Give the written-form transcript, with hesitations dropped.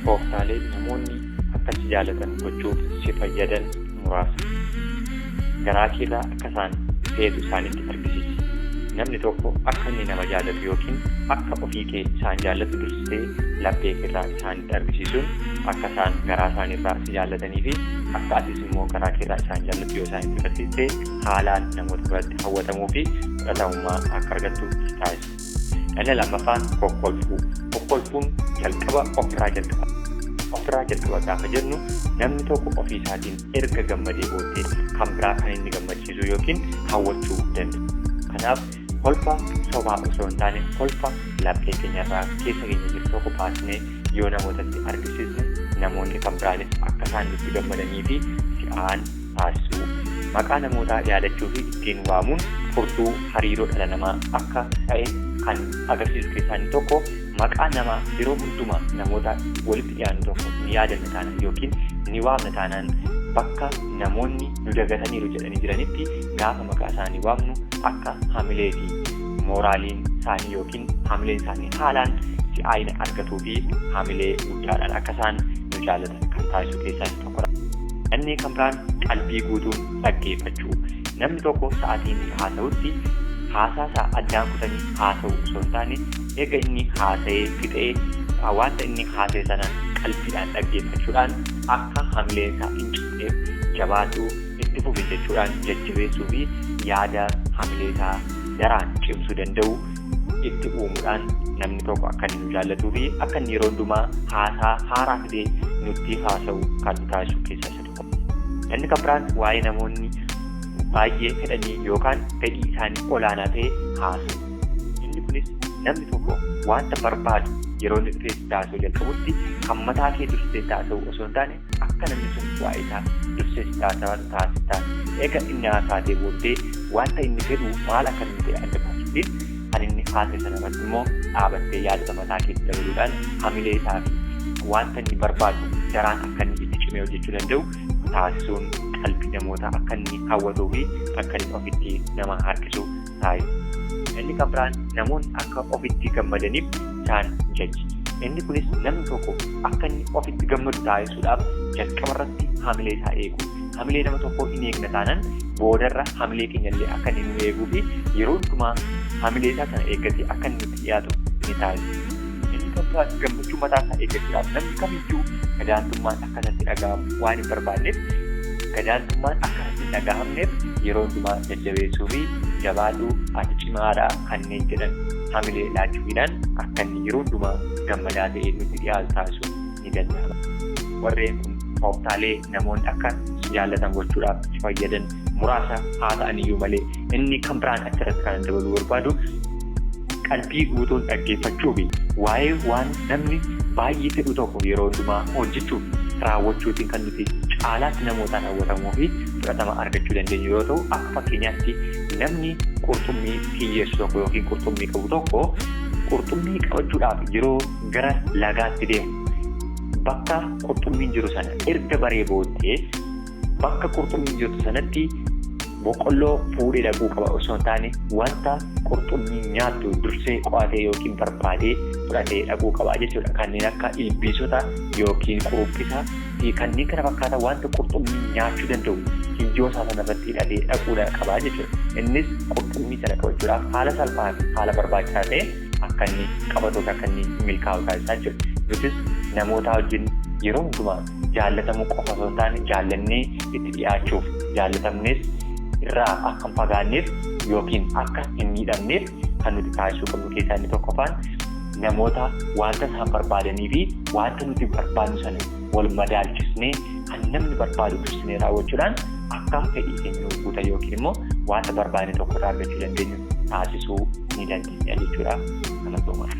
Tooftaalee namoonni akka si jaalatan gochuuf si fayyadan muraasa. Garaa keerraa akka isaan feetu isaanitti argisiisi. Namni tokko akka inni nama jaallatu yookiin akka ofii kee isaan jaallatu dursitee laphee keerraa isaanitti argisiisuun akka isaan garaa isaaniirraa si jaallatanii fi akka atis immoo garaa keerraa isaan jaallattu yoo isaanitti agarsiiste haalaan namoota biratti hawwatamuu fi fudhatamummaa akka argattu si taasisa. Inni lammaffaan kokkolfuu. Kokkolfuun jalqaba ofirraa jalqaba. Ofirraa jalqaba gaafa jennu namni tokko ofii isaatiin erga gammadee booddee kan biraa kan inni gammachiisu yookiin hawwachuu danda'a. Kanaaf kolfa sobaa osoo hin taane kolfa laphee keenyarraa keessa keenya jiru tokko baasnee yoo namootatti argisiisne namoonni kan biraanis akka isaan nutti gammadanii fi si'aan taasisuu. Maqaa namootaa yaadachuu fi ittiin waamuun furtuu hariiroo dhala namaa akka ta'e kan agarsiisu keessaa inni tokko maqaa namaa yeroo hundumaa namoota walitti dhiyaannu tokko ni yaadanna taanaan yookiin ni waamna taanaan bakka namoonni nu dagataniiru jedhanii jiranitti gaafa maqaa isaanii waamnu akka hamilee fi mooraaliin isaanii yookiin hamileen isaanii haalaan si'aayina argatuu fi hamilee guddaadhaan akka isaan nu jaallatan kan taasisu keessaa inni tokkodha. Inni kan biraan qalbii guutuun dhaggeeffachuu. Namni tokko sa'aatii inni haasa'utti haasaa isaa addaan kutanii haasa'u osoo hin taane erga inni haasa'ee fixee wanta inni haasa'e sana qalbiidhaan dhaggeeffachuudhaan akka hamileen isaa hin cabneef jabaadhu itti fufi jechuudhaan jajjabeessuu fi yaada hamilee isaa daraan cimsuu danda'u itti uumuudhaan namni tokko akka inni nu jaallatuu fi akka inni yeroo hundumaa haasaa haaraa fidee nutti haasa'u kan nu taasisu keessaa isa tokko. Inni kan biraan waa'ee namoonni baay'ee fedhanii yookaan fedhii isaanii olaanaa ta'e haasa'u. Inni kunis namni tokko wanta barbaadu yeroo inni dhufee sitti haasa'u jalqabutti kan mataa kee dursitee itti haasa'u osoo hin taane akka namni sun waa'ee isaa dursee sitti haasa'u taasista. Eega inni haasa'atee booddee wanta inni fedhu maal akka inni ta'e adda baasuutiin kan inni haasa'e sana irratti immoo dhaabattee yaadota mataa keetti dabaluudhaan hamilee isaa fi wanta inni barbaadu daraan akka inni itti cimee hojjechuu danda'u taasisuun qalbii namootaa akka inni hawwatuu fi akka inni ofitti nama harkisu taasisa. Inni kan biraan namoonni akka ofitti gammadaniif isaan jaji. Inni kunis namni tokko akka inni ofitti gammadu taasisuudhaaf jalqaba irratti hamilee isaa eegu. Hamilee nama tokkoo hin eegna taanaan boodarra hamilee keenya illee akka inni nu eeguu fi yeroo hundumaa hamilee isaa sana eeggatee akka inni nutti dhiyaatu ni taasisa. Inni kan biraan gammachuu mataa isaa eeggachuudhaaf namni kamiyyuu gadaantummaan akka isatti dhaga'amu waan hin barbaanneef gadaantummaan akka isatti hin dhaga'amneef yeroo hundumaa jajjabeessuu fi jabaadhu ati cimaadha kanneen jedhan hamilee laachuufiidhaan akka inni yeroo hundumaa gammadaa ta'ee nutti dhiyaatu taasisuun ni danda'ama. Warreen kun tooftaalee namoonni akka si jaallatan gochuudhaaf si fayyadan muraasa haa ta'an iyyuu malee inni kan biraan achirratti kan dabaluu barbaadu qalbii guutuun dhaggeeffachuu fi waa'ee waan namni baay'ee fedhu tokko yeroo hundumaa hojjechuuf raawwachuutiin kan nuti caalaatti namootaan hawwatamuu fi fudhatama argachuu dandeenyu yoo ta'u, akka fakkeenyaatti namni qurxummii kiyyeessu tokko yookiin qurxummii qabu tokko qurxummii qabachuudhaaf yeroo gara lagaatti deemu bakka qurxummiin jiru sana erga baree booddee bakka qurxummiin jirtu sanatti boqqolloo fuudhee dhaquu qaba osoo hin taane wanta qurxummii nyaattu dursee qo'atee yookiin barbaadee fudhatee dhaquu qaba jechuudha. Kanneen akka ilbiisota yookiin quruphisa fi kanneen kana fakkaatan wanta qurxummii nyaachuu danda'u kiyyoo isaa sana irratti hidhatee dhaquu qaba jechuudha. Innis qurxummii sana qabachuudhaaf haala salphaa fi haala barbaachisaa ta'e akka inni qabatuu fi akka inni milkaa'u taasisaa jechuudha. Nutis namoota wajjin yeroo hundumaa jaallatamuu qofa osoo hin taane jaallannee itti dhiyaachuuf jaallatamnes irraa akka hin fagaanneef yookiin akka hin miidhamneef kan nuti taasisuu qabnu keessaa inni tokkoffaan namoota wanta isaan barbaadanii fi wanta nuti barbaadnu sana wal madaalchisnee kan namni barbaadu dursinee raawwachuudhaan akka fedhii keenya nuuf guutan yookiin immoo wanta barbaadne tokko irraa argachuu dandeenyu taasisuu ni dandeenya jechuudha. Galatoomaa.